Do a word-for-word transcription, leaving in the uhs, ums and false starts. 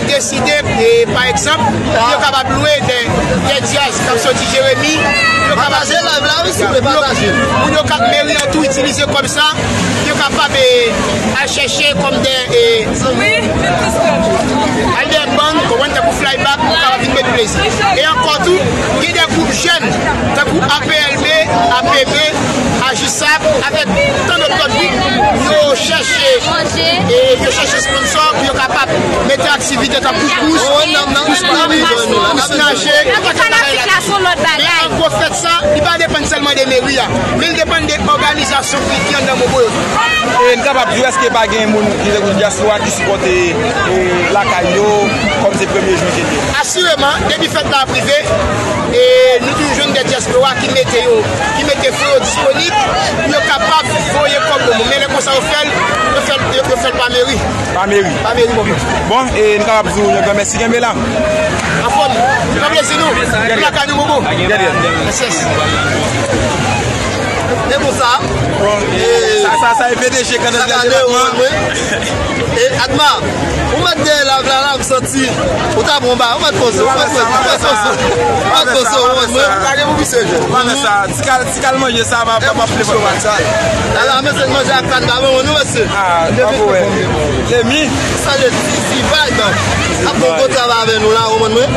Deside, e, pa egzanp, pou yo kapab lwe de, de dyaz k ap soti Jeremi, pou yo kapab, pataje live la, wi, silvouple, pou yo, pataje. Pou yo ka, meri an tou itilize kòb sa, pou yo kapab, e, al chèche kòm de, e, al de bann, konprann, tankou Flyback, pou kapab vin met plezi. E ankò tou, gen de gwoup jèn, tankou A P L B, A P B, Ajisab, avèk tan dòt, dòt gwoup, yo chèche, e, yo chèche sponsò pou yo kapab mete aktivite tankou kous, kous kouri, kous naje, tout bagay la. Men an gwo fèt sa, li pa depann sèlman de meri a, men li depann de òganizasyon ki anndan Mobo yo. E n kapab di w, èske pa gen moun ki te kou dyaspora ki sipòte, e, lakay yo, kòm se premye jen ki te? Asireman, depi fèt la ap rive, e nou toujou jwenn de dyaspora ki mete yo, ki mete fon yo disponib pou yo kapab voye kòb yo. Men lè konsa yo fè l, yo fè l, yo, yo fè l pa meri. Pa meri. Pa meri, bon. Bon, e n kapab di w yon gran mèsi, kenbe la. Anfòm, gran plezi nou. Pou lakay nou, Mobo. Yes, yes. E konsa. Bon, e sa, sa, sa e P D G Kanal Depatman. E Adma, ou mèt dèyè live la, la, m santi ou ta pran ba, ou mèt poze, ou mèt poze, ou mèt poze, ou mèt poze, ou mèt poze. Pa gen pou misye jwe. Pa fè sa, ti kal, ti kal manje sa, pa, pa, pa fle fò. Ala, mesye, manje ak kann, pa bon, nou, mesye. Ah, pa pou wè. Demi. Sa je ti, ti vibe. Ap bon kote avè nou la, ou konprann mwen?